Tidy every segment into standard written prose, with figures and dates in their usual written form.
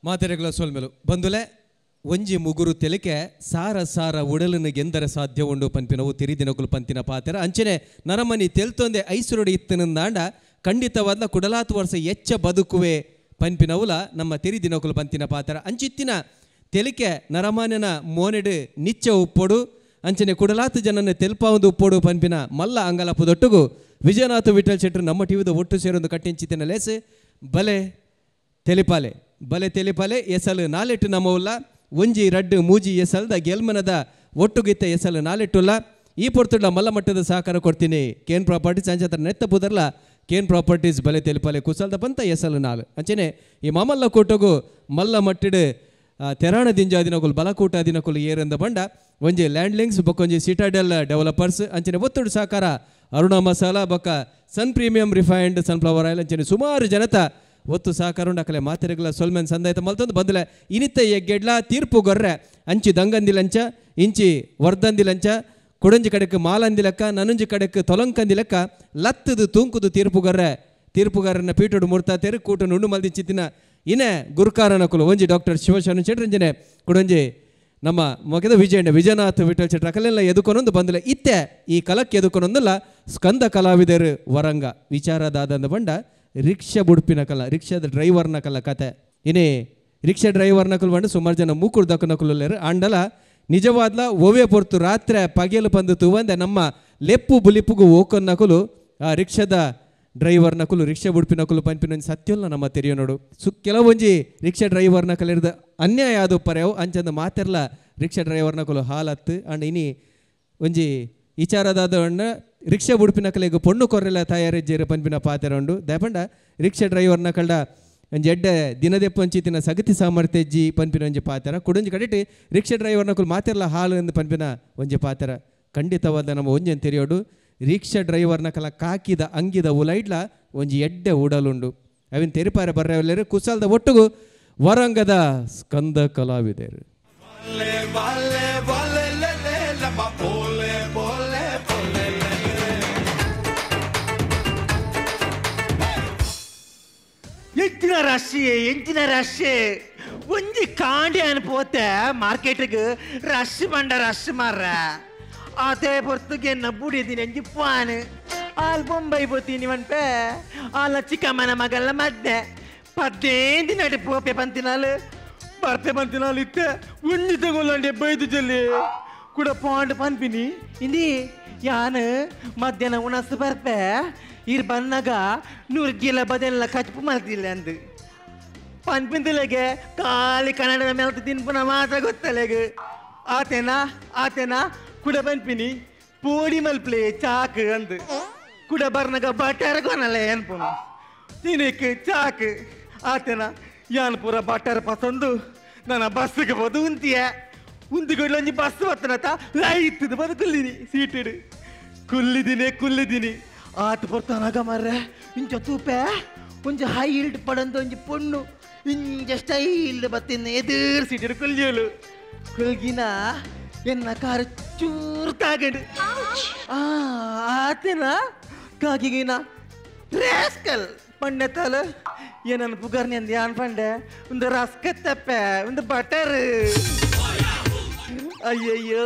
ಮಾತೆರೆಗಳ ಸೊಲ್ಮೆಲು ಬಂದುಲೆ ಒಂಜಿ ಮುಗುರು ತೆಲಿಕೆ ಸಾರ ಸಾರ ಉಡಲನ್ನು ಗೆಂದರೆ ಸಾಧ್ಯ ಉಂಡು ಪನ್ಪಿನವು ತಿರಿದಿನಕುಲು ಪಂತಿನ ಪಾತೆರ ಅಂಚನೆ ನರಮನಿ ತೆಲ್ತೊಂದೆ ಐಸುರುಡಿ ಇತ್ತನಂದಾಂಡ ಖಂಡಿತವಾದ ಕುಡಲಾತು ವರ್ಷ ಎಚ್ಚ ಬದುಕುವೆ ಪನ್ಪಿನವುಲ ನಮ್ಮ ತಿರಿದಿನಕುಲು ಪಂತಿನ ಪಾತೆರ ಅಂಚಿತ್ತಿನ ತೆಲಿಕೆ ನರಮಾನ್ಯನ ಮೋನೆಡು ನಿಚ್ಚ ಉಪ್ಪೊಡು ಅಂಚನೆ ಕುಡಲಾತು ಜನನ ತೆಲ್ಪಾವುದು ಉಪ್ಪೊಡು ಪನ್ಪಿನ ಮಲ್ಲ ಅಂಗಲಪುದೊಟ್ಟುಗು ವಿಜಯನಾಥ ವಿಠಲ್ ಶೆಟ್ಟರು ನಮ್ಮ ಟಿವಿದ ಒಟ್ಟು ಸೇರೊಂದು ಕಟ್ಟಿಂಚಿತ್ತಿನ ಲೇಸು ಬಲೆ ತೆಲಿಪಾಲೆ ಬಲೆ ತೆಲಿಪಾಲೆ ಎಸಲು ನಾಲೆಟ್ಟು ನಮ್ಮವುಲ್ಲ ಒಂಜಿ ರಡ್ಡು ಮೂಜಿ ಎಸಲ್ದ ಗೆಲ್ಮನದ ಒಟ್ಟುಗಿತ್ತ ಎಸಲು ನಾಲೆಟ್ಟುಲ್ಲ ಈ ಪೊರ್ತುಡ್ಲ ಮಲ್ಲ ಮಟ್ಟದ ಸಹಕಾರ ಕೊಡ್ತೀನಿ ಕೇನ್ ಪ್ರಾಪರ್ಟೀಸ್ ಅಂಚತ್ರ ನೆತ್ತ ಪುದರ್ಲ ಕೇನ್ ಪ್ರಾಪರ್ಟೀಸ್ ಬಲೆ ತೆಲಿಪಾಲೆ ಕುಸಲ್ದ ಪಂತ ಎಸಲು ನಾಲು ಅಂಚನೆ ಈ ಮಾಮಲ್ಲ ಕೂಟಗು ಮಲ್ಲ ಮಟ್ಟಿಡು ತೆರಾಣ ದಿಂಜಾದಿನಕುಲು ಬಲಕೂಟ ದಿನಕುಲು ಏರಂದ ಬಂಡ ಒಂಜಿ ಲ್ಯಾಂಡ್ಲಿಂಗ್ಸ್ ಬೊಕ್ಕೊಂಜಿ ಸಿಟಾಡೆಲ್ ಡೆವಲಪರ್ಸ್ ಅಂಚನೆ ಒತ್ತುಡು ಸಹಕಾರ ಅರುಣ ಮಸಾಲ ಬೊಕ್ಕ Sun premium refined sunflower oil ಅಂಚನೆ ಸುಮಾರು ಜನತ ಒತ್ತು ಸಹಕಾರ ಅಕಲೆ ಮಾತೆರೆಗಳ ಸೊಲ್ಮೆನ್ ಸಂದಾಯತ ಮಲ್ತೊಂದು ಬಂದಲೆ ಇನಿತ ಎಗ್ಗೆಡ್ಲ ತೀರ್ಪು ಗೊರ್ರೆ ಅಂಚಿ ದಂಗಂದಿಲಂಚ ಇಂಚಿ ವರ್ದಂದಿಲಂಚ ಕೊಡಂಜಿ ಕಡೆಕ್ ಮಾಲಂದಿಲಕ್ಕ ನನಂಜಿ ಕಡೆಕ್ ತೊಲಂಕಂದಿಲಕ್ಕ ಲತ್ತದು ತೂಂಕುದು ತೀರ್ಪುಗೊರ್ರೆ ತೀರ್ಪುಗಾರನ ಪೀಠೋಡು ಮೂರ್ತಾತೇರು ಕೂಟ ನುಣ್ಣು ಮಲ್ದಿಂಚಿತ್ತಿನ ಇನೆ ಗುರುಕಾರನಕುಲು ಒಂಜಿ ಡಾಕ್ಟರ್ ಶಿವಶರಣ ಶೆಟ್ರಂಜನೆ ಕೊಡಂಜಿ ನಮ್ಮ ಮಗದ ವಿಜಯಣ್ಣ ವಿಜಯನಾಥ ವಿಠಲ್ ಶೆಟ್ಟರ್ ಅಕಲೆಲ್ಲ ಎದುಕೊನೊಂದು ಬಂದಲೆ ಇತ್ತೆ ಈ ಕಲಕ್ಕೆ ಎದುಕೊನೊಂದಲ್ಲ ಸ್ಕಂದ ಕಲಾವಿದರು ವರಂಗ ವಿಚಾರದಾದಂದ ಬಂಡ ರಿಕ್ಷಾ ಬುಡ್ಪಿನ ಕಲ ರಿಕ್ಷಾದ ಡ್ರೈವರ್ನ ಕಲ ಕತೆ ಇನೇ ರಿಕ್ಷಾ ಡ್ರೈವರ್ನ ಕಲ್ ಬಂಡು ಸುಮಾರು ಜನ ಮೂಕುರು ದಕ್ಕನಕುಲಲ್ಲೇರು ಆಂಡಲ ನಿಜವಾದ್ಲ ಓವೇ ಪೊರ್ತು ರಾತ್ರಿ ಪಗೆಲು ಬಂದು ತೂವಂದೆ ನಮ್ಮ ಲೆಪ್ಪು ಬುಲಿಪುಗು ಓಕನ್ನಕುಲು ಆ ರಿಕ್ಷಾದ ಡ್ರೈವರ್ನಕುಲು ರಿಕ್ಷಾ ಬುಡ್ಪಿನಕುಲು ಪನ್ಪಿನ ಸತ್ಯಲ್ಲ ನಮ್ಮ ತೆರಿಯೋ ನೋಡು ಸು ಕೆಲವೊಂಜಿ ರಿಕ್ಷಾ ಡ್ರೈವರ್ನ ಕಲಿರ್ದ ಅನ್ಯಾಯ ಆದ ಪರ್ಯಾವು ಅಂಚಂದ ಮಾತೆರ್ಲ ರಿಕ್ಷಾ ಡ್ರೈವರ್ನಕುಲು ಹಾಲತ್ತು ಅಂಡ್ ಇನಿ ಒಂಜಿ ವಿಚಾರದಾದ ರಿಕ್ಷಾ ಬುಡ್ಪಿನ ಕಲೆಗೆ ಪೊಣ್ಣು ಕೊರ್ರೆಲ್ಲ ತಯಾರಿಜ್ಜೇರು ಪನ್ಪಿನ ಪಾತೆರ ಉಂಡು ದಯಪಂಡ ರಿಕ್ಷಾ ಡ್ರೈವರ್ನ ಕಲ್ಡ ಒಂಜಿ ಎಡ್ಡೆ ದಿನದೆಪ್ಪ ಒಂಚಿತ್ತಿನ ಸಗತಿ ಸಾಮರ್ಥ್ಯ ಜಿ ಪನ್ಪಿನ ಒಂಜಿ ಪಾತೆರ ಕುಡೊಂಜಿ ಕಡೆಟಿ ರಿಕ್ಷಾ ಡ್ರೈವರ್ನ ಕುಲು ಮಾತೆರ್ಲ ಹಾಲು ಎಂದು ಪನ್ಪಿನ ಒಂಜಿ ಪಾತೆರ ಖಂಡಿತವಾದ ನಮ್ಮ ಒಂಜೆನ್ ತೆರಿಯೋಡು ರಿಕ್ಷಾ ಡ್ರೈವರ್ನ ಕಲ ಕಾಕಿದ ಅಂಗಿದ ಉಲೈಡ್ಲ ಒಂಜಿ ಎಡ್ಡೆ ಉಡಲುಂಡು ಅವಿನ ತೆರಿಪಾರೆ ಬರ್ರೆವಲ್ಲೇರು ಕುಸಲ್ದ ಒಟ್ಟುಗು ವರಂಗದ ಸ್ಕಂದ ಕಲಾವಿದರು. ಎಂಚಿನ ರಶ್ ಎಂಚಿನ ರಶ್ ಒಂಜಿ ಕಾಂಡಿ ಅನ್ಪೋತೆ ಮಾರ್ಕೆಟ್ಗೆ ರಶ್ ಬಂಡ ರಶ್ ಮಾರ್ರ ಆತೆ ಪೊರ್ತುಗೆ ಎನ್ನ ಬುಡಿದಿನಿ ಅಂಜಿ ಪಾನ್ ಆಲ್ ಬೊಂಬೈ ಪೋತೀನಿ ಮನ್ಪೆ ಆಲ ಚಿಕ್ಕಮ್ಮನ ಮಗಲ್ಲ ಮದ್ದೆ 15 ದಿನ ಪೋಪೆ ಪಂತಿನಾಲು ಬರ್ತೆ ಪಂತಿನಾಲು ಇತ್ತೆ ಒಂಜಿ ತಗೊಳ್ಳಂಡೆ ಬೈದು ಜಲ್ಲಿ ಕೂಡ ಪಾಂಡ್ ಪನ್ಪಿನಿ ಇಂದಿ ಯಾನ್ ಮಧ್ಯಾಹ್ನ ಉಣಸು ಬರ್ಪೆ ಇರ್ ಬಂದಾಗ 100 ಗಿಲ ಬದೆಲ್ಲ ಕಚ್ಪು ಮಲ್ತಿಲ್ಲ ಅಂದು ಪನ್ಪಿಂದಲೆಗೆ ಖಾಲಿ ಕನ್ನಡದ ಮೇಲ್ತು ತಿನ್ಪುನ ಮಾತ್ರ ಗೊತ್ತಲೆಗೆ ಆತೇನಾ ಆತೇನಾ ಕುಡ ಪನ್ಪಿನಿ ಪೋಡಿ ಮಲ್ಪ್ಲೆ ಚಾಕ್ ಅಂದು ಕುಡ ಬರ್ನಾಗ ಬಟರ್ ಕೊನಲೆ ಅನ್ಪುನ ತಿನಿಕ್ ಚಾಕ್ ಆತೇನಾ ಯಾನ್ ಪೂರ ಬಟರ್ ಪಸಂದು ನನ್ನ ಬಸ್ಸಿಗೆ ಬೋದು ಉಂತಿಯ ಉಂತಿಗೊಡ್ಲ ಒಂಜಿ ಬಸ್ ಬತ್ತನತ ಲೈತದ ಬದು ಕುಲ್ಲಿನಿ ಸೀಟಿಡು ಕುಲ್ಲಿದ್ದೀನಿ ಕುಲ್ಲಿದ್ದೀನಿ ಆತ ಬರ್ತಾನಾಗ ಮಾರ್ರೆ ಇಂಚ ತೂಪೆ ಒಂಜಿ ಹೈ ಹಿಲ್ಡ್ ಪಡಂತ ಒಂಜಿ ಪೊಣ್ಣು ಇಂಚ ಸ್ಟೈಲ್ ಬತ್ತಿನ ಎದುರು ಸೀಟಿಡು ಕುಲ್ಲಿಯಲು ಕುಲ್ಗಿನ ಎನ್ನ ಕಾರು ಚೂರು ತಾಗಂಡು ಆತೇನ ಕಾಕಿಗಿನ ರಾಸ್ಕಲ್ ಪಂಡೆತ್ತಾಲ ಏನನ್ನು ಪುಗರ್ನಿ ಅಂದ್ ಯಾನ್ ಪಂಡೆ ಒಂದು ರಸ್ಕತ್ತಪ್ಪೆ ಒಂದು ಬಟರ್ ಅಯ್ಯಯ್ಯೋ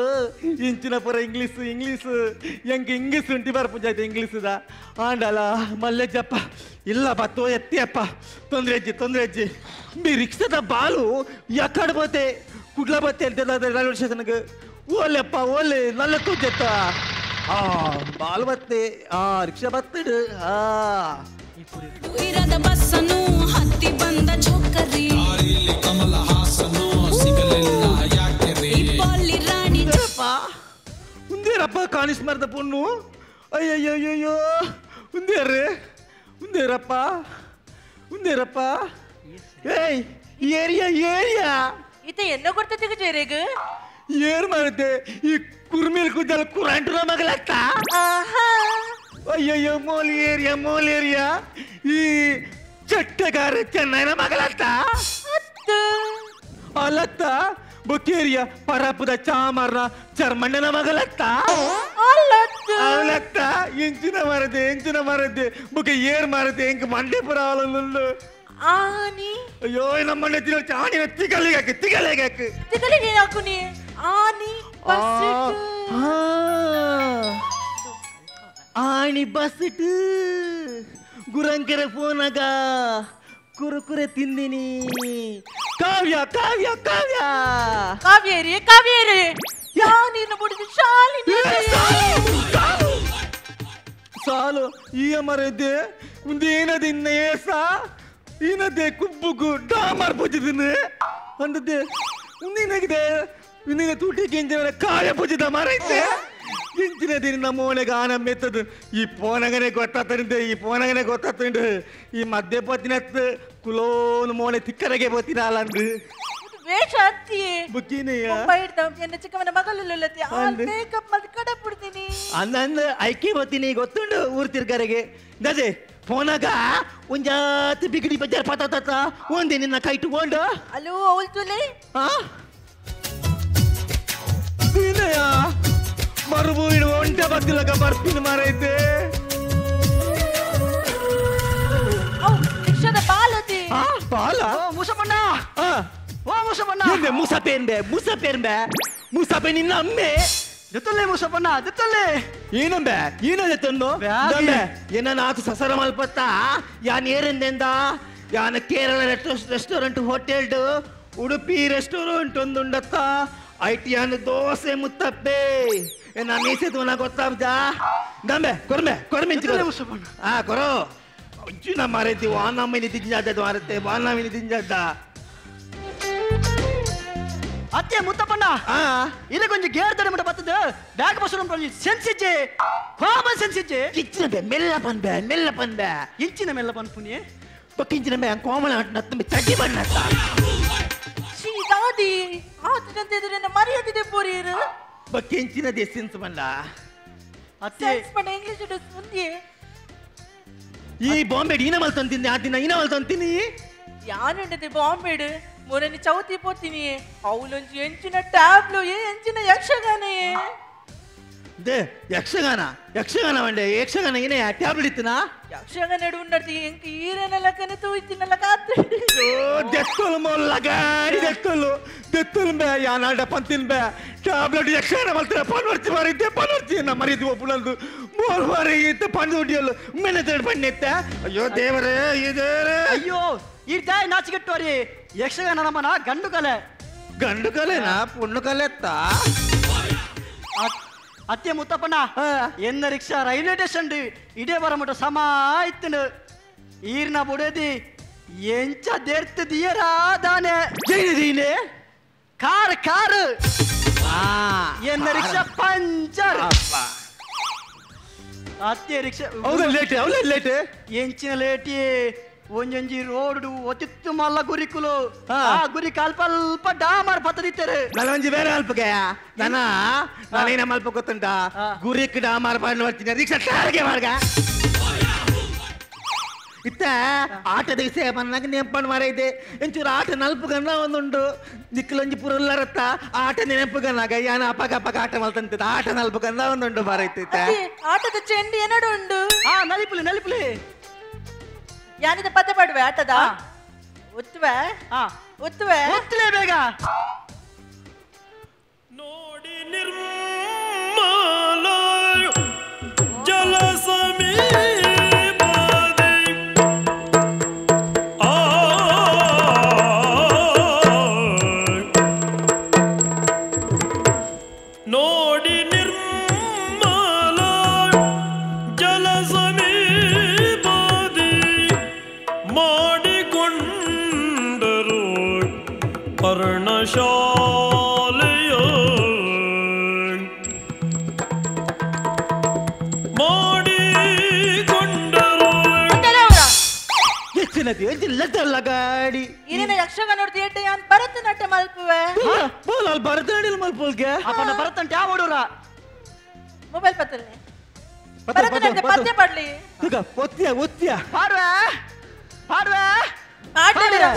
ಇಂಚಿನ ಪುರ ಇಂಗ್ಲೀಷ್ ಇಂಗ್ಲೀಷ್ ಎಂಕ್ ಇಂಗ್ಲೀಷ್ ಉಂಟಿ ಬರ್ಪುಂಜಾಯ್ತು ಇಂಗ್ಲೀಷದ ಆಂಡಲ ಮಲ್ಲೆಜ್ಜಪ್ಪ ಇಲ್ಲಪ್ಪ ತೋ ಎತ್ತಿಯಪ್ಪ ತೊಂದರೆ ಅಜ್ಜಿ ತೊಂದರೆ ಅಜ್ಜಿ ಮೀ ರಿಕ್ಷಾದ ಬಾಲು ಎಕ್ಕಡ ಬೋತೆ ಕುಡ್ಲ ಬತ್ತೆ ಅಂತ ರೈಲ್ವೆ ಸ್ಟೇಷನ್ಗೆ ಓಲೆಪ್ಪ ಓಲೆ ನಲ್ಲ ತೂಜೆತ್ತ ಆ ಬಾಲ್ ಬತ್ತೆ ಆ ರಿಕ್ಷಾ ಬತ್ತಿಡು ಆ ಬಸ್ಸನು ಹತ್ತಿ ಬಂದ ಚೋಕರಿ ಕಮಲ ಹಾಸನು ಸಿಗಲಿಲ್ಲ ಯಾಕೆ ರೀ ರಾಣಿ ಉಂದೇರಪ್ಪ ಕಾಣಿಸ್ ಮಾರ್ದ ಪೊಣ್ಣು ಅಯ್ಯಯ್ಯಯ್ಯೋ ಉಂದೇರ್ರಿ ಉಂದೇರಪ್ಪ ಉಂದೇರಪ್ಪ ಏಯ್ ಏರಿಯಾ ಏರಿಯಾ ಇತ ಎನ್ನ ಕೊಡ್ತತಿಗ ಜೇರೆಗ್ ಏರ್ ಮಾಡುತ್ತೆ ಈ ಕುರ್ಮಿಲ್ ಕುದ್ದಲ ಕುರಂಟು ಮಗಳತ್ತ ಅಯ್ಯಯ್ಯೋ ಮೋಲ್ ಏರಿಯಾ ಮೋಲ್ ಏರಿಯಾ ಈ ಚಟ್ಟಗಾರ ಚೆನ್ನೈನ ಮಗಳತ್ತ ಅಲತ್ತ ಬುಕ್ಕೇರಿಯ ಪರಪುದ ಚಾಮರ ಚರ್ಮಣ್ಣನ ಮಗಲತ್ತ ಅವಲತ್ತ ಎಂಚಿನ ಮರದೆ ಎಂಚಿನ ಮರದೆ ಬುಕ್ಕೆ ಏರ್ ಮರದೆ ಎಂಕ್ ಮಂಡೆಪುರ ಆಲೊಂದು ಆನಿ ಅಯ್ಯೋ ನಮ್ಮ ಮಂಡೆ ತಿನ್ನೋ ಚಾಣಿ ತಿಗಲಿಗಾಕು ತಿಗಲಿಗಾಕು ತಿಗಲಿಗೆ ಹಾಕುನಿ ಆನಿ ಬಸ್ಸಿಟ್ಟು ಆಣಿ ಬಸ್ಸಿಟ್ಟು ಗುರಂಕೆರೆ ಫೋನಾಗ ಕುರುಕುರೆ ತಿಂದಿನಿ ಕಾವ್ಯ ಕಾವ್ಯ ಕಾವ್ಯ ಕಾವೇರಿ ಕಾವೇರಿ ಯಾನಿನ ಬುಡಿದು ಶಾಲಿನಿ ಸಾಲು ಈ ಮರದೆ ಒಂದೇನದಿನ್ನ ಏಸ ಏನದೆ ಕುಬ್ಬುಗು ಡಾಮರ್ ಪೂಜಿದಿನ ಅಂದದೆ ಒಂದೇನಾಗಿದೆ ಇನ್ನಿನ ತೂಟಿ ಕೆಂಜನ ಕಾಯ ಪೂಜಿದ ಮರೈತೆ ಎಂಚಿನ ದಿನ ನಮ್ಮ ಮನೆಗೆ ಆನ ಮೆತ್ತದು ಈ ಪೋನಗನೆ ಗೊತ್ತಾತಂಡೆ ಈ ಪೋನಗನೆ ಗೊತ್ತಾತಂಡೆ ಈ ಮದ್ಯ ಪತ್ತಿನತ್ತು ಕುಲೋನ್ ಮೋನೆ ತಿಕ್ಕರಗೆ ಪತ್ತಿನ ಅಲ್ಲಂದು ವೇಷ ಅತ್ತಿ ಬುಕ್ಕಿನೆಯ ಎನ್ನ ಚಿಕ್ಕವನ ಮಗಲುಲ್ಲತಿ ಆ ಮೇಕಪ್ ಮಾಡಿ ಕಡ ಬಿಡ್ತೀನಿ ಅಂದಂದು ಐಕೆ ಬತ್ತೀನಿ ಗೊತ್ತುಂಡು ಊರು ತಿರ್ಗರೆಗೆ ದದೆ ಫೋನಾಗ ಒಂಜಾತಿ ಬಿಗಡಿ ಬಜ್ಜಾರ್ ಪತ ತಾತ ಒಂದೇ ನಿನ್ನ ಕೈ ಇಟ್ಟುಕೊಂಡು ಅಲೋ ಅವಳು ಆ ದಿನಯ ಮರುಭೂಮಿ ಒಂಟೆ ಬತ್ತಿಲ್ಲಕ ಬರ್ತೀನಿ ಮಾರೈತೆ ರಿಕ್ಷಾದ ಪಾಲತಿ ಪಾಲ ಮುಸಪಣ್ಣ ಓ ಮುಸಪಣ್ಣ ಹಿಂದೆ ಮುಸಪೇನ್ಬೆ ಮುಸಪೇನ್ಬೆ ಮುಸಪೆ ನಿನ್ನ ಅಮ್ಮೆ ಜೊತಲ್ಲೇ ಮುಸಪಣ್ಣ ಜೊತಲ್ಲೇ ಏನಂಬೆ ಏನ ಜೊತಂದು ಏನ ಆತು ಸಸರ ಮಲ್ಪತ್ತ ಯಾನ್ ಏರಿಂದೆಂದ ಯಾನ Kerala restaurant hotel Udupi restaurant ಒಂದುಂಡತ್ತ ಐಟಿಯಾನ dosa ಮುತ್ತಪ್ಪೆ ನಾನು ಮೀಸೆ ಗೊತ್ತಾಬ್ದ ದಂಬೆ ಕೊರ್ಮೆ ಕೊರ್ಮೆ ಆ ಕೊರೋ ಅಜ್ಜು ನಮ್ಮ ಮಾರೈತಿ ವಾನಮ್ಮಿನಿ ತಿಂಜಾದ ಮಾರತ್ತೆ ವಾನಮ್ಮಿನಿ ತಿಂಜಾದ ಅತ್ತೆ ಮುತ್ತಪ್ಪಣ್ಣ ಇಲ್ಲ ಕೊಂಚ ಗೇರ್ ತಡೆ ಮಟ್ಟ ಬರ್ತದೆ ಬ್ಯಾಗ್ ಬಸ್ ಸೆನ್ಸ್ ಇಜ್ಜೆ ಕಾಮನ್ ಸೆನ್ಸ್ ಇಜ್ಜೆ ಇಚ್ಚಿನ ಬೆ ಮೆಲ್ಲ ಪನ್ಬೆ ಮೆಲ್ಲ ಪನ್ಬೆ ಇಂಚಿನ ಮೆಲ್ಲ ಪನ್ಪುನಿ ಬಕ್ಕಿಂಚಿನ ಬೆ ಕೋಮಲ ನತ್ತ ಚಡ್ಡಿ ಬಣ್ಣತ್ತ ದಾದಿ ಆತನಂತೆ ಮರ್ಯಾದೆ ಪೋರಿಯರು ಬಕ್ಕಿಂಚಿನ they sense ಬಂಡ ಅತ್ತೆ ಸೆನ್ಸ್ ಬಂಡ ಇಂಗ್ಲಿಷ್ ಮುಂದೆ ಈ ಬಾಂಬೆ ಇನ ಮಲ್ತಂತೀನಿ ಆ ದಿನ ಇನ ಮಲ್ತಂತೀನಿ ಯಾನುಂಡದೆ ಬಾಂಬೆಡು ಮೊರನಿ ಚೌತಿ ಪೋತೀನಿ ಅವಳೊಂಜಿ ಎಂಚಿನ ಟ್ಯಾಬ್ಲು ಏ ಎಂಚಿನ ಯಕ್ಷಗಾನ they Yakshagana Yakshagana ಮಂಡೆ ಯಕ್ಷಗಾನ ಏನೇ ಟ್ಯಾಬ್ಲೆಟ್ ಇತ್ತನಾ ಯಕ್ಷಗಾನ ಉಂಡರ್ತಿ ಎಂಕ ಈರನ ಲಕ್ಕನ ತೂಯ್ತಿನಲ್ಲ ಕಾತು ದೆತ್ತಲು ಮೊಲ್ಲ ಗಾಡಿ ದೆತ್ತಲು ದೆತ್ತಲು ಬೇ ಯಾನಾಡ ಪಂತಿನ್ ಬೇ ಟ್ಯಾಬ್ಲೆಟ್ ಯಕ್ಷಗಾನ ಮಲ್ತಾರೆ ಪನ್ವರ್ತಿ ಮಾರಿದ್ದೆ ಪನ್ವರ್ತಿ ನಾ ಮರಿದ್ದು ಒಪ್ಪುನಂದು ಮೋರ್ ಮಾರಿ ಇತ್ತು ಪಂದು ಹೊಡಿಯಲು ಮೇಲೆ ತಡೆ ಪಣ್ಣೆತ್ತ ಅಯ್ಯೋ ದೇವರೇ ಈ ದೇವರೇ ಅಯ್ಯೋ ಈ ತಾಯಿ ನಾಚಿಗೆಟ್ಟೋರಿ ಯಕ್ಷಗಾನ ನಮ್ಮನ ಗಂಡು ಕಲೆ ಗಂಡು ಕಲೆನಾ ಪುಣ್ಣು ಕಲೆತ್ತ ಅತ್ತೆ ಮುತ್ತಪ್ಪಣ್ಣ ಎನ್ನ ರಿಕ್ಷಾ ರೈಲ್ವೆ ಸ್ಟೇಷನ್ ಇಡೇ ಬರಮಟ ಸಮ ಇತ್ತನು ಈರ್ನ ಬುಡದಿ ಎಂಚ ದೇರ್ತ ದಿಯರಾ ದಾನೆ ದೀನೆ ಕಾರ್ ಕಾರ್ ಎನ್ನ ರಿಕ್ಷಾ ಪಂಚರ್ ಅತ್ತೆ ರಿಕ್ಷಾ ಹೌದಾ ಲೇಟ್ ಹೌದಾ ಲೇಟ್ ಎಂಚಿನ ಲೇಟಿ ಒಂಜೊಂಜಿ ರೋಡ್ ಒತ್ತಿತ್ತು ಮಲ್ಲ ಗುರಿಕುಲು ಆ ಗುರಿ ಅಲ್ಪ ಅಲ್ಪ ಡಾಮರ್ ಪತ್ತದಿತ್ತಾರೆ ನನೊಂಜಿ ಬೇರೆ ಅಲ್ಪಗೆ ನನ್ನ ನಾನೇನ ಮಲ್ಪ ಗೊತ್ತುಂಟ ಗುರಿಕ್ ಡಾಮರ್ ಪಣ್ಣು ಬರ್ತೀನಿ ರಿಕ್ಷಾ ಟಾರಿಗೆ ಮಾರ್ಗ ಇತ್ತ ಆಟದ ವಿಷಯ ಬಂದಾಗ ನೆಂಪಣ್ಣು ಮಾರೈತೆ ಒಂಚೂರು ಆಟ ನಲ್ಪುಗನ್ನ ಒಂದುಂಡು ನಿಕ್ಕಲೊಂಜಿ ಪುರಲ್ಲರತ್ತ ಆಟ ನೆನಪುಗನ್ನಾಗ ಯಾನ ಅಪಗ ಅಪಗ ಆಟ ಮಲ್ತಂತಿದ್ದ ಆಟ ನಲ್ಪುಗನ್ನ ಒಂದುಂಡು ಮಾರೈತೆ ಆಟದ ಚೆಂಡು ಏನಡು ಉಂಡು ಆ ನಲಿಪುಲಿ ನಲಿಪುಲಿ ಯಾನಿದ ಪದ ಪಡುವೆ ಆಟದ ಒತ್ತುವೆ ಒತ್ತುವೆ ಒತ್ತಲೇ ಬೇಗ ನೋಡಿ ನಿರ್ಮಲ ಜಲ ಸಮೀಪದಿ ಆ ನೋಡಿ ನಿರ್ಮಲ ಜಲ ಸಮೀಪದಿ ಮಾಡಿಕೊಂಡರು ಪರ್ಣಶಾಲೆಯ ಮಾಡಿಕೊಂಡರು ಹೆಚ್ಚಿನದು ಹೆಚ್ಚಿಲ್ಲ ಗಾಡಿ ಏನೇನ ಯಕ್ಷಗಾನ ನೋಡ್ತಿ ಯಾನ್ ಭರತನಾಟ್ಯ ಮಲ್ಪುವೆ ಬೋಲ್ ಭರತನಾಟ್ಯ ಮಲ್ಪುಲ್ಗೆ ಅಪ್ಪನ ಭರತನಾಟ್ಯ ಯಾವ ಹುಡುಗ ಮೊಬೈಲ್ ಪತ್ತಲ್ಲಿ ಭರತನಾಟ್ಯ ಪದ್ಯ ಪಾಡ್ಲಿ ಒತ್ತಿಯ ಒತ್ತಿಯ ಪಾಡುವೆ ಪಾಡುವೆ ಪಾಡ್ಲಿ.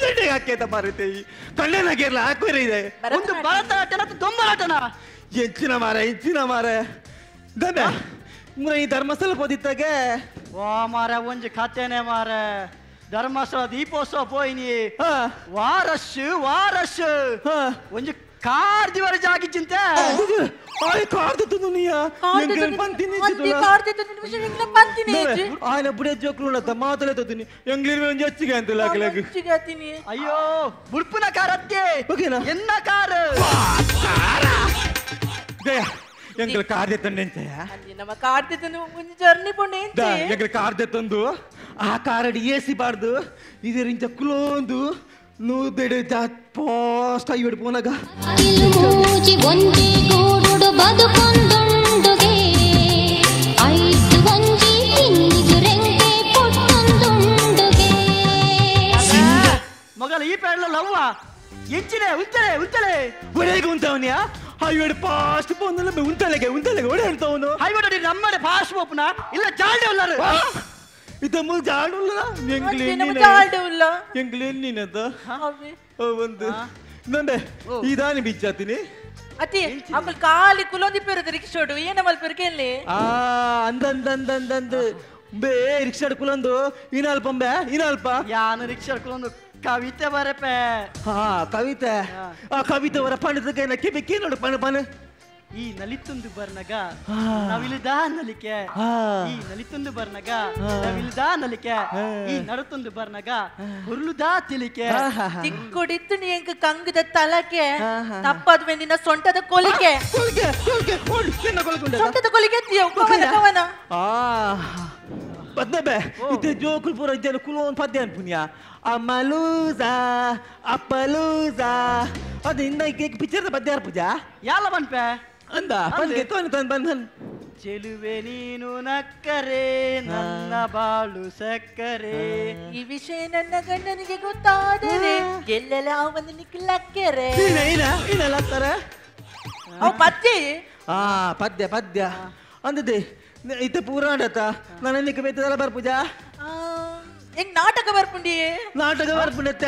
ದಂಡೆ ಹಾಕೇತ ಮಾರೈತೆ ಕಣ್ಣನ ಕೇರಳ ಹಾಕುವರೆ ಇದೆ ಒಂದು ಭರತನಾಟ್ಯನ ದೊಂಬರಾಟನ ಎಂಚಿನ ಮಾರ ಎಂಚಿನ ಮಾರ ದಂಬೆ ಮುರ ಈ ಧರ್ಮಸ್ಥಳ ಪೋದಿತ್ತಾಗೆ ವಾ ಮಾರ ಒಂಜಿ ಕಥೆನೆ ಮಾರ ಧರ್ಮಸ್ಥಳ ದೀಪೋತ್ಸವ ಪೋಯಿನಿ ವಾ ರಶ್ ವಾ ರಶ್ ಒಂಜಿ ಕಾರ್ ದಿವರ ಜಾಗಿ ಚಿಂತೆ ಆಯ್ ಕಾರ್ ದತ್ತುನು ನೀಯ ಎಂಗಲ್ ಪಂತಿನಿ ಅಂತಿ ಕಾರ್ ದತ್ತುನು ನಿಮಿಷ ಎಂಗ್ಲ ಪಂತಿನಿ ಆಯನ ಬುಡೆ ಜೋಕ್ಲು ಉಂಡ ಮಾತಲೆ ತತ್ತುನಿ ಎಂಗ್ಲಿರ್ ಒಂಜಿ ಅಚ್ಚಿಗೆ ಅಂತ ಲಾಕಲಾಗ ಅಚ್ಚಿಗೆ ಅತ್ತಿನಿ ಅಯ್ಯೋ ಬುಡ್ಪುನ ಕಾರ್ ಅತ್ತೆ ಎನ್ನ ಕಾರ್ ಜಯ ಎಂಗಲ್ ಕಾರ್ ದತ್ತಂಡೆ ಎಂಚಯ ಅಲ್ಲಿ ನಮ್ಮ ಕಾರ್ ದತ್ತುನು ಒಂಜಿ ಜರ್ನಿ ಪೊಂಡೆ ಎಂಚೆ ಎಂಗಲ್ ಕಾರ್ ದತ್ತಂದು ಆ ಕಾರಡಿ ಎಸಿ ಬಾರ್ದು ಇದರಿಂಚ ಕುಲೋಂದು ನೂದೆಡೆ ಜಾತ್ ಪೋಸ್ಟ್ ಐವಡ್ ಪೋನಗ ಮೂಜಿ ಒಂಜಿ ಗೂಡುಡು ಬದುಕೊಂದುಂಡುಗೆ ಐದು ಒಂಜಿ ಕಿನ್ನಿಗು ರೆಂಕೆ ಪೊಟ್ಟೊಂದುಂಡುಗೆ ಮಗಲ ಈ ಪೇಡಲ ಲವ್ವ ಎಂಚಿನೆ ಉಂಚಲೆ ಉಂಚಲೆ ಒಡೆಗೆ ಉಂಟವನ್ಯಾ ಹೈವೇಡ್ ಫಾಸ್ಟ್ ಪೋನಲ್ಲ ಉಂಟಲೆಗೆ ಉಂಟಲೆಗೆ ಒಡೆ ಉಂಟವನು ಹೈವೇಡ್ ನಮ್ಮಡೆ ಫಾಸ್ಟ್ ಪೋಪುನ ಇಲ್ಲ ಜಾಲ್ಡೆ ಉಲ್ಲರು ಇದ ಮುಲ್ ಜಾಡುಲ್ಲ ಎಂಗ್ಲಿ ಜಾಡುಲ್ಲ ಎಂಗ್ಲಿ ನೀನದ ಒಂದು ನಂಬೆ ಇದಾನಿ ಬಿಚ್ಚಾತೀನಿ ಅತಿ ಅಂಕಲ್ ಕಾಲಿ ಕುಲೊಂದಿ ಪೇರದ ರಿಕ್ಷಾಡು ಏನ ಮಲ್ಪೆರ್ ಕೇಳಿ ಆ ಅಂದ ಅಂದ ಅಂದ ಅಂದ ಅಂದ ಬೇ ರಿಕ್ಷಾಡು ಕುಲೊಂದು ಇನಲ್ಪಂಬೆ ಇನಲ್ಪ ಯಾನು ರಿಕ್ಷಾಡು ಕುಲೊಂದು ಕವಿತೆ ಬರಪೆ ಹಾ ಕವಿತೆ ಆ ಕವಿತೆ ವರ ಪಂಡದ ಕಿಬಿ ಕಿ ನೋಡು ಪಣ ಪಣ ಈ ನಲಿತುಂದು ಬರ್ನಗ ನವಿಲುದ ನಲಿಕೆ ಈ ನಲಿತುಂದು ಬರ್ನಗ ನವಿಲುದ ನಲಿಕೆ ಈ ನಡುತುಂದು ಬರ್ನಗ ಹುರುಳುದ ತಿಳಿಕೆ ತಿಕ್ಕೊಡಿತ್ತು ನೀ ಎಂಕ ಕಂಗದ ತಲಕೆ ತಪ್ಪದ ನಿನ್ನ ಸೊಂಟದ ಕೊಲಿಕೆ ಸೊಂಟದ ಕೊಲಿಕೆ ಕವನ ಕವನ ಆ ಬದ್ನಬೆ ಇತ್ತೆ ಜೋಕುಲ್ ಪೂರ ಇದ್ದೇನೆ ಕುಲೋನ್ ಪದ್ಯ ಅನ್ಪುನ್ಯ ಅಮಲೂಜಾ ಅಪ್ಪಲೂಜಾ ಅದು ಇನ್ನ ಪಿಕ್ಚರ್ದ ಪದ್ಯ ಪೂಜಾ ಯಾಲ ಬನ್ಪೆ ಅಂದ ಪನ್ಗೆ ತೋನ್ ತನ್ ಬನ್ ಚೆಲುವೆ ನೀನು ನಕ್ಕರೆ ನನ್ನ ಬಾಳು ಸಕ್ಕರೆ ಈ ವಿಷಯ ನನ್ನ ಗಂಡನಿಗೆ ಗೊತ್ತಾದರೆ ಎಲ್ಲೆಲ್ಲ ಅವನು ನಿಕ್ಲಕ್ಕೆರೆ ಅವು ಪದ್ಯ ಆ ಪದ್ಯ ಪದ್ಯ ಅಂದದೆ ಇತ್ತೆ ಪೂರ ಆಡತ ನಾನು ನಿಕ್ಕ ಬೇತದಲ್ಲ ಬರ್ಪೂಜಾ ಹೆಂಗ್ ನಾಟಕ ಬರ್ಪುಂಡಿ ನಾಟಕ ಬರ್ಪುಂಡತ್ತ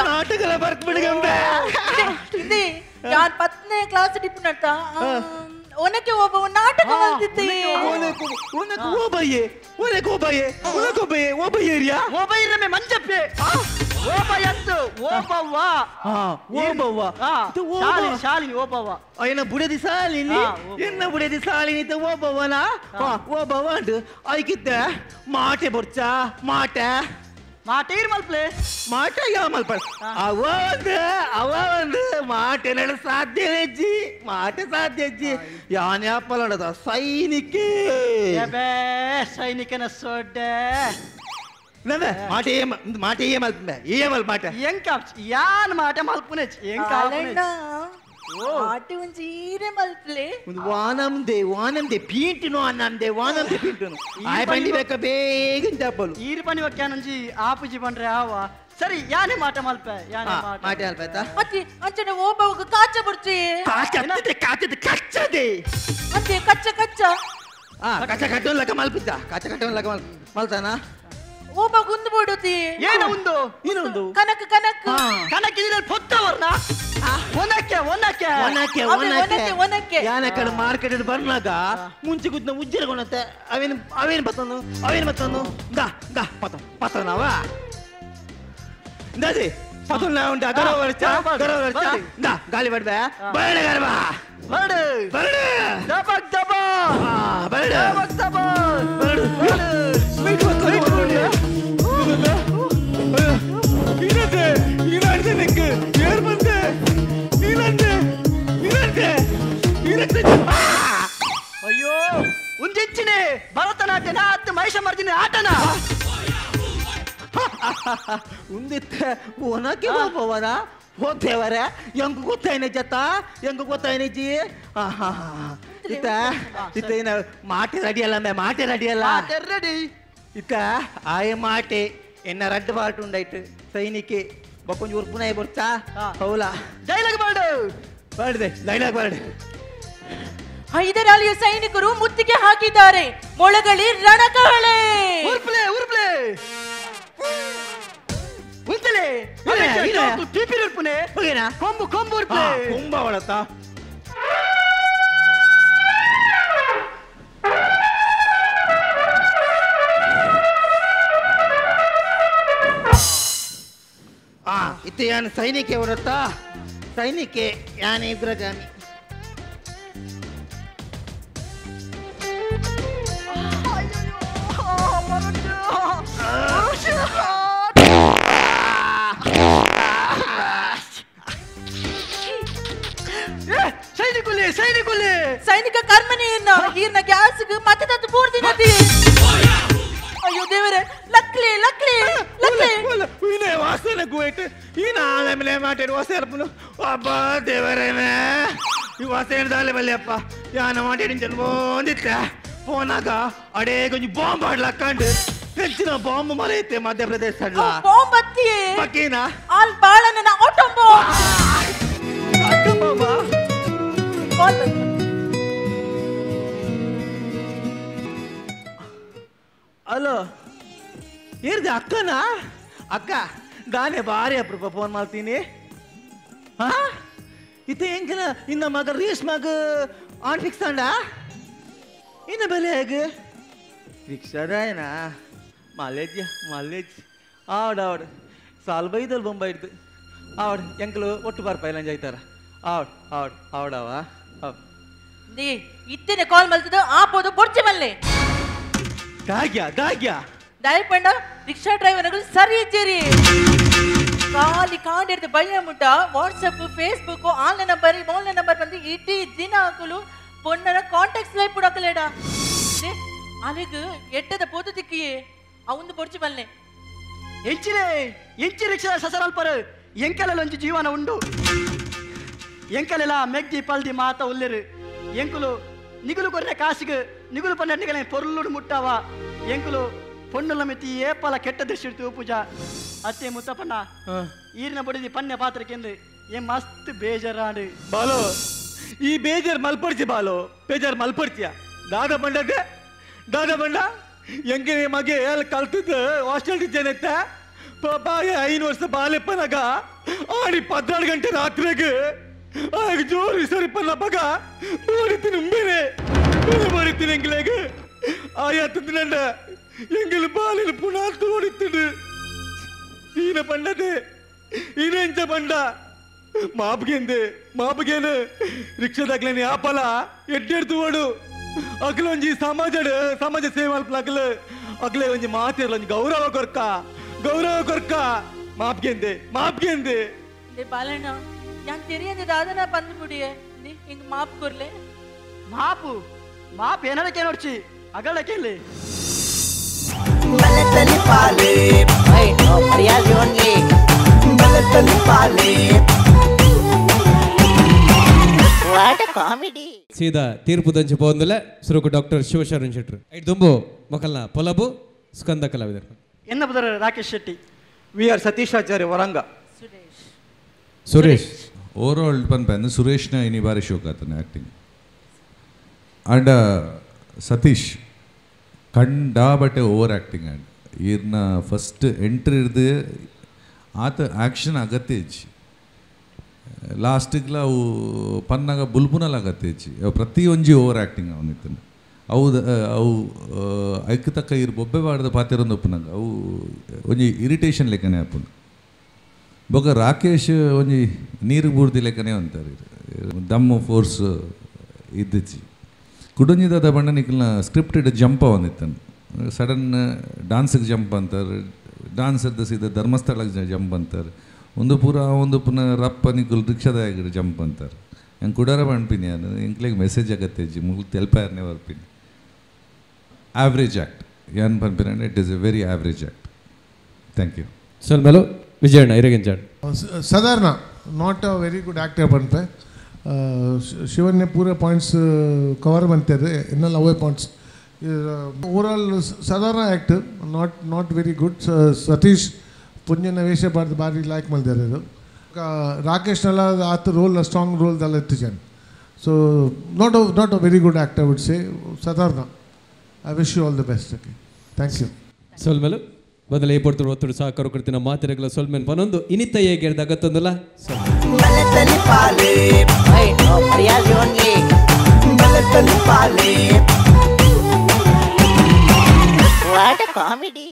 ನಾಟಕ ಬರ್ಪುಂಡಿ ಯಾನ್ 10ನೇ ಕ್ಲಾಸ್ ಡಿಪ್ಪುನಟ್ಟ ಒನಕೆ ಒಬ್ಬ ನಾಟಕ ಮಾಡ್ತಿದ್ದೆ ಒನಕೆ ಓಬಯ್ಯೆ ಒನಕೆ ಓಬಯ್ಯೆ ಒನಕೆ ಓಬಯ್ಯೆ ಓಬಯ್ಯೇರಿಯಾ ಓಬಯ್ಯರಮೆ ಮಂಜಪ್ಪೆ ಓಬಯ್ಯತ್ತು ಓಬವ್ವ ಓಬವ್ವ ಶಾಲಿನಿ ಶಾಲಿನಿ ಓಬವ್ವ ಎನ್ನ ಬುಡದಿ ಸಾಲಿನಿ ಎನ್ನ ಬುಡದಿ ಸಾಲಿನಿ ಓಬವ್ವನ ಓಬವ್ವ ಅಂಡು ಐಕಿತ್ತ ಮಾಟೆ ಬೊರ್ಚ ಮಾಟೆ ಮಾಟೆ ಮಲ್ಪ್ಲೆ ಮಾಟೆ ಯಾವ ಮಲ್ಪ ಅವ ಒಂದು ಅವ ಒಂದು ಮಾಟೆ ನಡ ಸಾಧ್ಯ ಅಜ್ಜಿ ಮಾಟೆ ಸಾಧ್ಯ ಅಜ್ಜಿ ಯಾನ್ಯಾಪಲಡದ ಸೈನಿಕೆ ಸೈನಿಕನ ಸೊಡ್ಡೆ ನಂದೆ ಮಾಟೆ ಮಾಟೆ ಏ ಮಲ್ಪೆ ಏ ಮಲ್ಪ ಮಾಟೆ ಎಂಕ ಯಾನ್ ಮಾಟೆ ಮಲ್ಪುನೆ ಎಂಕ ಮಾಟೆ ಒಂಜಿ ಈರೆ ಮಲ್ಪ್ಲೆ ಒಂದು ವಾನಂದೆ ವಾನಂದೆ ಪೀಂಟಿನು ಅನ್ನಂದೆ ವಾನಂದೆ ಪೀಂಟಿನು ಆಯ್ ಬಂಡಿ ಬೇಕ ಬೇಗ ಚಪ್ಪಲು ಈರು ಪನಿ ಒಕ್ಕಾನಂಜಿ ಆಪುಜಿ ಬಂಡ್ರೆ ಆವ ಸರಿ ಯಾನೆ ಮಾಟೆ ಮಲ್ಪೆ ಯಾನೆ ಮಾಟೆ ಮಾಟೆ ಮಲ್ಪೆ ಮತ್ತೆ ಅಂಚನೆ ಓಬವ್ವಗ ಕಾಚ ಬುರ್ಚಿ ಕಾಚದೆ ಕಾಚದೆ ಕಚ್ಚದೆ ಅಂತೆ ಕಚ್ಚ ಕಚ್ಚ ಆ ಕಚ್ಚ ಕಟ್ಟೋನ್ ಲಕ ಮಲ್ಪಿದ್ದ ಕಚ್ಚ ಕಟ್ಟೋನ್ ಲಕ ಮಲ್ತಾನ ಓಬ ಗುಂದು ಬಿಡುತ್ತಿ ಏನು ಒಂದು ಏನೊಂದು ಕನಕ ಕನಕ ಕನಕ ಇದ್ರಲ್ಲಿ ಪೊತ್ತವರ್ನ ಒನಕ್ಕೆ ಒನಕ್ಕೆ ಒನಕ್ಕೆ ಒನಕ್ಕೆ ಒನಕ್ಕೆ ಯಾನ ಕಡೆ ಮಾರ್ಕೆಟ್ ಬರ್ನಾಗ ಮುಂಚೆ ಕೂತ್ನ ಉಜ್ಜರ ಕೊಣತ್ತೆ ಅವೇನು ಅವೇನು ಬತ್ತನು ಅವೇನು ಬತ್ತನು ದಾ ದಾ ಪತ ಪತನವ ದಾದಿ ಪತನ ಉಂಟ ಗರವ ವರ್ಚ ಗರವ ವರ್ಚ ದಾ ಗಾಲಿ ಬಡ್ಬೆ ಬರಡ ಗರ್ವ ಬರಡು ಬರಡು ದಬಕ್ ದಬ ಬರಡು ದಬಕ್ ದಬ ಬರಡು ಇನ್ನಂತೆ ಇನ್ನಂತೆ ನಿಂಗೆ ಏರ್ ಬಂತೆ ಇನ್ನಂತೆ ಇನ್ನಂತೆ ಇನ್ನಂತೆ ಅಯ್ಯೋ ಒಂದೆಂಚಿನೆ ಭರತನಾಟ್ಯನ ಅತ್ತು ಮಹಿಷಮರ್ದಿನಿ ಆಟನ ಉಂದಿತ್ತೆ ಒನಕೆ ಬಾಬವನ ಹೋಗ್ತೇವರೆ ಎಂಗ್ ಗೊತ್ತಾಯ್ನೆ ಜತ ಎಂಗ್ ಗೊತ್ತಾಯ್ನೆ ಜಿ ಇತ್ತ ಇತ್ತ ಏನ ಮಾಟೆ ರೆಡಿ ಅಲ್ಲ ಮೇ ಮಾಟೆ ರೆಡಿ ಅಲ್ಲ ರೆಡಿ ಇತ್ತ ಆಯ ಮಾಟೆ ಎನ್ನ ರಡ್ಡು ಬಾಟು ಉಂಡಾಯ್ತು ಸೈನಿಕೆ ಬಕ್ಕೊಂಜಿ ಉರ್ಪುನಾಯಿ ಬರ್ತಾ ಹೌಲಾ ಡೈಲಾಗ್ ಬಾಡು ಬಾಡಿದೆ ಡೈಲಾಗ್ ಬಾಡು ಹೈದರಾಲಿಯ ಸೈನಿಕರು ಮುತ್ತಿಗೆ ಹಾಕಿದ್ದಾರೆ ಮೊಳಗಳಿ ರಣಕಹಳೆ ಉರ್ಪ್ಲೆ ಉರ್ಪ್ಲೆ ಉಂತಲೆ ಇರೆ ಪಿಪಿ ಉರ್ಪುನೆ ಕೊಂಬು ಕೊಂಬು ಉರ್ಪೆ ಕೊಂಬ ಒಳತ ಇತ್ತೆ ಯಾನ್ ಸೈನಿಕೆ ಹೊರತಾ ಸೈನಿಕೆ ಯಾನ್ ಇದ್ರಗಾಮಿ ಸೈನಿಕುಲೆ ಸೈನಿಕುಲೆ ಸೈನಿಕ ಕರ್ಮನೆ ಈರ್ನ ಗ್ಯಾಸ್ಗೆ ಮತ್ತೆ ತತ್ತು ಪೂರ್ತಿ ಅಯ್ಯೋ ದೇವರೇ ಲಕ್ಲಿ ಲಕ್ಲಿ ಲಕ್ಲಿ ಈನೆ ವಾಸನೆ ಗುಯ್ಟ್ ಈನ ಆಮೇಲೆ ಮಾತಾಡಿ ವಾಸನೆ ಅರ್ಪನು ಅಬ್ಬಾ ದೇವರೇನೆ ಈ ವಾಸನೆ ದಾಲೆ ಬಲ್ಲೆಪ್ಪ ಯಾನ ಮಾತಾಡಿ ಜನ್ಮೋಂದಿತ್ತ ಫೋನಾಗ ಅಡೇ ಕೊಂಚ ಬಾಂಬ್ ಆಡ್ಲಕ್ಕಂಡು ಹೆಚ್ಚಿನ ಬಾಂಬ್ ಮರೆಯುತ್ತೆ ಮಧ್ಯಪ್ರದೇಶ ಬಾಂಬ್ ಬತ್ತಿ ಬಕ್ಕೇನಾ ಆಲ್ ಬಾಳನ auto bomb auto bomb hello ಏರ್ದೆ ಅಕ್ಕನಾ ಅಕ್ಕ ದಾನೆ ಬಾರಿ ಅಪ್ರೂಪ ಫೋನ್ ಮಾಡ್ತೀನಿ ಹಾ ಇತ್ತ ಎಂಕಿನ ಇನ್ನ ಮಗ ರೇಷ್ಮಾಗ ಆನ್ ಫಿಕ್ಸ್ ಅಂಡ ಇನ್ನ ಬೆಲೆ ಹೇಗೆ ರಿಕ್ಷಾದಾಯನಾ ಮಲೇಜ್ ಮಲೇಜ್ ಆವಡ ಆವಡ್ ಸಾಲ್ ಬೈದಲ್ಲಿ ಬೊಂಬೈ ಹಿಡ್ದು ಆವಡ್ ಎಂಕಲು ಒಟ್ಟು ಬಾರ್ ಪೈಲಂಜ್ ಆಯ್ತಾರ ಆವಡ್ ಆವಡ್ ಆವಡವ ಇತ್ತೇನೆ ಕಾಲ್ ಮಲ್ತದ ಆಪೋದು ಬೊರ್ಚಿ ಮಲ್ಲೆ ದಾಗ್ಯ ದಾಗ್ಯ ದಯಪಂಡ ರಿಕ್ಷಾ ಡ್ರೈವರ್ಗಳು ಸರಿ ಇದ್ದೀರಿ ಖಾಲಿ ಕಾಂಡಿರ್ದು ಭಯ ಮುಟ್ಟ WhatsApp Facebook online number online number ಬಂದು ಇಡೀ ದಿನ ಹಾಕಲು ಪೊಣ್ಣನ ಕಾಂಟ್ಯಾಕ್ಟ್ಸ್ ಲೈಫ್ ಬಿಡಾಕಲೇಡ ಅಲ್ಲಿಗೆ ಎಟ್ಟದ ಪೋತು ತಿಕ್ಕಿಯೇ ಅವಂದು ಬೊರ್ಚಿ ಮಲ್ಲೆ ಎಂಚಿರೇ ಎಂಚಿ ರಿಕ್ಷಾ ಸಸರಲ್ಪರು ಎಂಕಲೊಂಜಿ ಜೀವನ ಉಂಡು ಎಂಕಲೆಲ್ಲ ಮೆಗ್ದಿ ಪಲ್ದಿ ಮಾತ ಉಲ್ಲಿರು ಎಂಕುಲು ನಿಗುಲು ಕೊರ್ರೆ ಕಾಸಿಗೆ ನಿಗುಲು ಪನ್ನೆಂಟಿಗೆ ಪೊರ್ಲುಡು ಮುಟ್ಟಾವ ಎಂಕುಲು ಪೊಣ್ಣುಲ ಮಿತಿ ಏಪಲ ಕೆಟ್ಟ ದೃಷ್ಟಿ ಪೂಜಾ ಅತ್ತೆ ಮುತ್ತಪ್ಪಣ್ಣ ಈರಿನ ಬಡಿದಿ ಪನ್ನೆ ಪಾತ್ರಕ್ಕೆಂದು ಏ ಮಸ್ತ್ ಬೇಜಾರಾಡು ಬಾಲೋ ಈ ಬೇಜಾರ್ ಮಲ್ಪಡ್ಚಿ ಬಾಲೋ ಬೇಜಾರ್ ಮಲ್ಪಡ್ಚಿಯ ದಾದ ಬಂಡದೆ ದಾದ ಬಂಡ ಎಂಗೆ ಮಗೆ ಎಲ್ಲಿ ಕಲ್ತಿದ್ದು ಹಾಸ್ಟೆಲ್ ಟೀಚರ್ ಎತ್ತ ಪಾಪ 5 ವರ್ಷ ಬಾಲೆಪ್ಪನಾಗ ಆಡಿ 14 ಗಂಟೆ ರಾತ್ರಿಗೆ ಆಗ ಜೋರು ಸರಿಪನ್ನ ಮಗ ಬಡಿತೀನಿ ಉಂಬೇನೆ ಬಡಿತೀನಿ ಎಂಗ್ಲೇಗ ಆಯಾ ತಿಂದ ಎಂಗಲು ಬಾಲಿನ ಪುನಃ ತೋಡಿತ್ತಿಡು ಈನ ಬಂಡದೆ ಈನೆಂಚ ಬಂಡ ಮಾಪುಗೆಂದೆ ಮಾಪುಗೇನು ರಿಕ್ಷಾದಾಗ್ಲೇನೆ ಆಪಲ ಎಡ್ಡೆಡ್ತು ಓಡು ಅಗಲೊಂಜಿ ಸಮಾಜಡ್ ಸಮಾಜ ಸೇವೆ ಮಲ್ಪಲ ಅಗಲೇ ಒಂಜಿ ಮಾತಿರ್ಲೊಂಜಿ ಗೌರವ ಕೊರ್ಕ ಗೌರವ ಕೊರ್ಕ ಮಾಪ್ಗೆಂದೆ ಮಾಪ್ಗೆಂದೆ ಬಾಲಣ್ಣ ಯಾನ್ ತೆರಿಯಂದೆ ದಾದನ ಬಂದು ಬಿಡಿಯೇ ಹಿಂಗ್ ಮಾಪ್ ಕೊರ್ಲೆ ಮಾಪು ಮಾಪ್ ಏನಡಕ್ಕೆ ನೋಡ್ಚಿ ಅಗಳಕ್ಕೆ ಸೀದಾ ತೀರ್ಪು ದಂಚು ಪೋಂದಲೆ ಸುರುಕು ಡಾಕ್ಟರ್ ಶಿವಶರಣ್ ಶೆಟ್ರು ಐಟ್ ದುಂಬು ಮೊಕಲ್ನ ಪೊಲಬು ಸ್ಕಂದ ಕಲಾವಿದರು ಎನ್ನ ಬದರ Rakesh Shetty V R Satish Acharya Varanga Suresh over all ಪನ್ಪೆಂದು ಸುರೇಶ್ನ ಇನಿ ಬಾರಿ ಶೋಕ್ ಆತನ ಆ್ಯಕ್ಟಿಂಗ್ ಆ್ಯಂಡ್ ಸತೀಶ್ ಕಂಡಾಬಟ್ಟೆ ಓವರ್ ಆ್ಯಕ್ಟಿಂಗ್ ಆ್ಯಂಡ್ ಈರ್ನ ಫಸ್ಟ್ ಎಂಟ್ರಿ ಹಿಡ್ದು ಆತ ಆ್ಯಕ್ಷನ್ ಅಗತ್ಯ ಇಜ್ಜಿ ಲಾಸ್ಟಿಗ್ಲ ಅವು ಪನ್ನಾಗ ಬುಲ್ಬುನಲ್ ಅಗತ್ಯ ಇಜ್ಜಿ ಪ್ರತಿಯೊಂಜಿ ಓವರ್ ಆ್ಯಕ್ಟಿಂಗ್ ಅವನಿತ್ತನ ಅವು ಅವು ಐಕ್ ತಕ್ಕ ಇರು ಬೊಬ್ಬೆ ಬಾಡ್ದ ಪಾತಿರೊಂದು ಉಪ್ಪುನಂಗ ಅವು ಒಂಜಿ ಇರಿಟೇಷನ್ ಲೆಕ್ಕನೆ ಆಪುಂಡು ಬೊಕ ರಾಕೇಶ್ ಒಂಜಿ ನೀರು ಬೂರ್ದಿ ಲೆಕ್ಕನೆ ಅಂತಾರೆ ದಮ್ಮು ಫೋರ್ಸ್ ಇದ್ದಿಚ್ಚಿ ಕುಡೊಂಜಿದಾದ ಬಣ್ಣ ನಿಖಲ್ನ ಸ್ಕ್ರಿಪ್ಟೆಡ್ ಜಂಪ ಒಂದಿತ್ತನು ಸಡನ್ ಡಾನ್ಸಿಗೆ ಜಂಪ್ ಅಂತಾರೆ ಡಾನ್ಸರ್ದ ಸೀದಾ ಧರ್ಮಸ್ಥಳಕ್ಕೆ ಜಂಪ್ ಅಂತಾರೆ ಒಂದು ಪೂರ ಒಂದು ಪುನಃ ರಪ್ಪ ನಿಖಲ್ ರಿಕ್ಷಾದ ಜಂಪ್ ಅಂತಾರೆ ಹೆಂಗೆ ಕುಡಾರ ಪಣ್ಪಿನಿ ನಾನು ಎಂಕ್ಲೆಗ್ ಮೆಸೇಜ್ ಆಗತ್ತೆ ಜಿ ಮುಗಿಲು ತೆಲ್ಪಾಯರ್ನೇ ಬರ್ಪಿನಿ ಆವ್ರೇಜ್ ಆ್ಯಕ್ಟ್ ಏನು ಪನ್ಪಿನ it is a very average act. Thank you. ಸೊಲ್ಮೆಲು ವಿಜಯಣ್ಣ ಇರಗಿಂಜಾಡ್ ಸಾಧಾರಣ not a very good actor ಪನ್ಪೆ ಶಿವನ್ನೇ ಪೂರ ಪಾಯಿಂಟ್ಸ್ ಕವರ್ ಬಂತದೆ ಇನ್ನೆಲ್ಲ ಅವೇ ಪಾಯಿಂಟ್ಸ್ ಓವರ್ ಆಲ್ ಸಾಧಾರಣ actor not very good. Satish ಪುಂಜನ ವೇಷ ಬಾರ್ದು ಭಾರಿ ಲೈಕ್ ಮಲ್ದಾರೆ ಇದು ರಾಕೇಶ್ನೆಲ್ಲ ಆತ ರೋಲ್ ಸ್ಟ್ರಾಂಗ್ ರೋಲ್ ದಲ್ಲ ಇತ್ತು ಜನ. So not a very good actor would say ಸಾಧಾರಣ. I wish you all the best. Okay, thank you. ಸೊಲ್ಮೆಲು ಬದಲ ಈ ಪೊರ್ತುಡು ಒತ್ತುಡು ಸಹಕಾರ ಕೊಡ್ತಿನ ಮಾತೆರೆಗಳ ಸೊಲ್ಮೆನ್ ಪನೊಂದು ಇನಿತ ಹೇಗೆ ಅಗತ್ತೊಂದುಲ್ಲ. What a comedy.